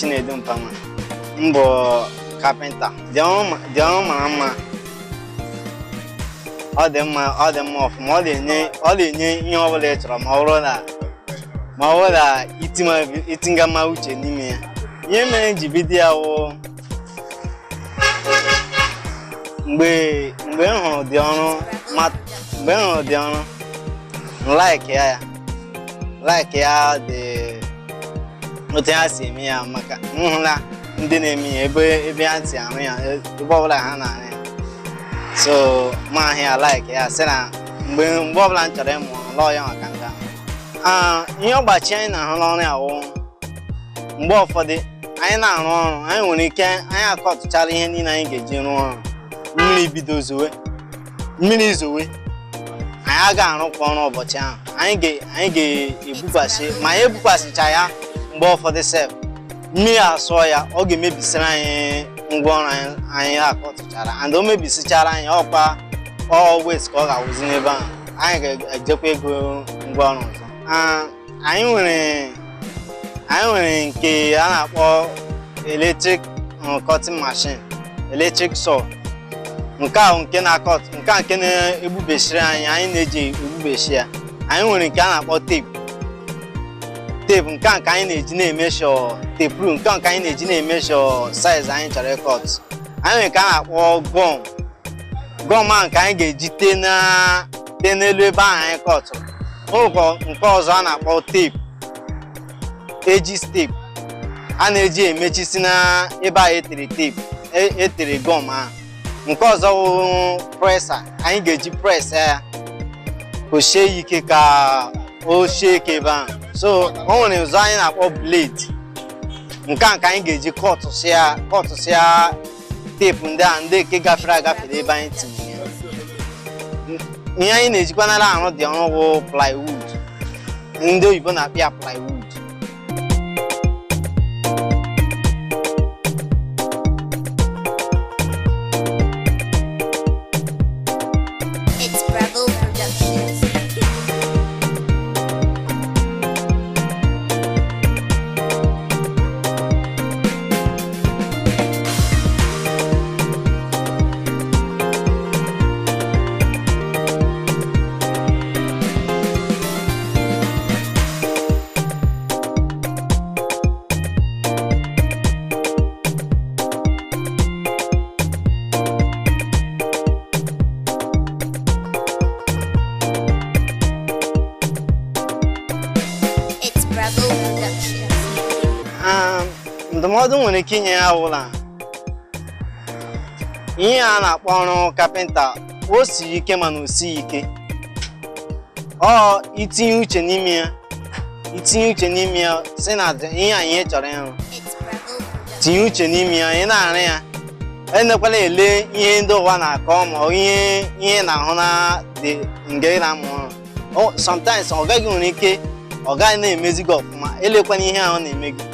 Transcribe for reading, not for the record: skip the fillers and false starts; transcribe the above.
Chinedu Mpama, m bụ kapịnta. Dị ọrụ mara mma, ọ dị mma, ọ dị mma ọfụma. Ọ na-enye ihe ọbụla ị chọrọ, ma ọ bụrụ na itinga mma uche n'ime ya. Ihe mere m ji bido ya wụ mgbe m hụrụ dị ọrụ, mgbe m hụrụ dị ọrụ, m like ya like ya dị otu ha si eme ya, maka m hụla ndị na-eme ya ebe ha si arụ ya, ebe ọbụla ha na-arụ ya. So ma ahịa like ya sị na mgbe ọbụla m chọrọ ịmụ ọrụ lọọ ya maka nga. Ihe ọgbachi anyị na-ahụ n'ọrụ ya wụ mgbe ụfọdụ anyị na-arụ ọrụ, anyị nwere ike anyị akọtụchara ihe niile anyị ga-eji rụọ ọrụ, mmiri bido zowe, mmiri zowe, anyị agaghị arụkwa ọrụ ụbọchị ahụ. Anyị ga-ebukwasị, ma anyị ebukwasịcha ya mgbe ụfọdụ sef mmiri asụọ ya, ọ ga-emebisiri anyị ngwa ọrụ anyị akọtụchara, and o mebisichara anyị ọkwa always ka ọ ga-awụzi n'ebe ahụ. Anyị ga-ejekwa ego ngwa ọrụ ọzọ. Anyị nwere nke a na-akpọ electric cutting machine, electric saw. Nke a nke na-akọt, nke a nke na-egbubesiri anyị, anyị na-eji egbubesi ya. Anyị nwere nke a na-akpọ tape, nke a nke anyị na-eji na-emeshọ tape rule, nke a nke anyị na-eji na-emeshọ size anyị chọrọ ịkọt. Anyị nwere nke a na-akpọ gọm, gọm a nke anyị ga-eji tee n'elu ebe ahụ anyị kọtụrụ. O nwekwa nke ọzọ a na-akpọ tape, edges tape, a na-eji emechisi na ebe ahụ etere tape, etere gọm ahụ. Nke ọzọ wụ presa, anyị ga-eji pres ya ka o sie ike, ka o sie ike ebe ahụ. So o nwere ụzọ anyị na-akpọ blade, nke a nke anyị ga-eji kọtụsịa teepu ndị a ndị nke gafere agafere ebe anyị tinyere ya. Ihe anyị na-ejikwanara arụ dị ọrụ bụ plywood, ndị oyibo na-akpọ ya plywood. It's Bravo Productions. It's Bravo Productions. Ndụmọdụ nwere ike inye ya wụla ihe a na-akpọ ọrụ kapịnta, o siri ike mana o sighi ike. Ọ itinye uche n'ime ya, itinye uche n'ime ya, sị na ihe a ihe chọrọ ịrụ, It's Bravo Productions. tinye uche n'ime ya, ị na-arụ ya, enekwala ele ihe ndị ụwa na-akọ ma ọ ihe na-ahụ na dị nga ị na-amụ ọrụ. Sometimes ọ gaghị nwere ike ọ gaghị na-emezi gị ọfụma, elekwana ihe ahụ na-eme gị.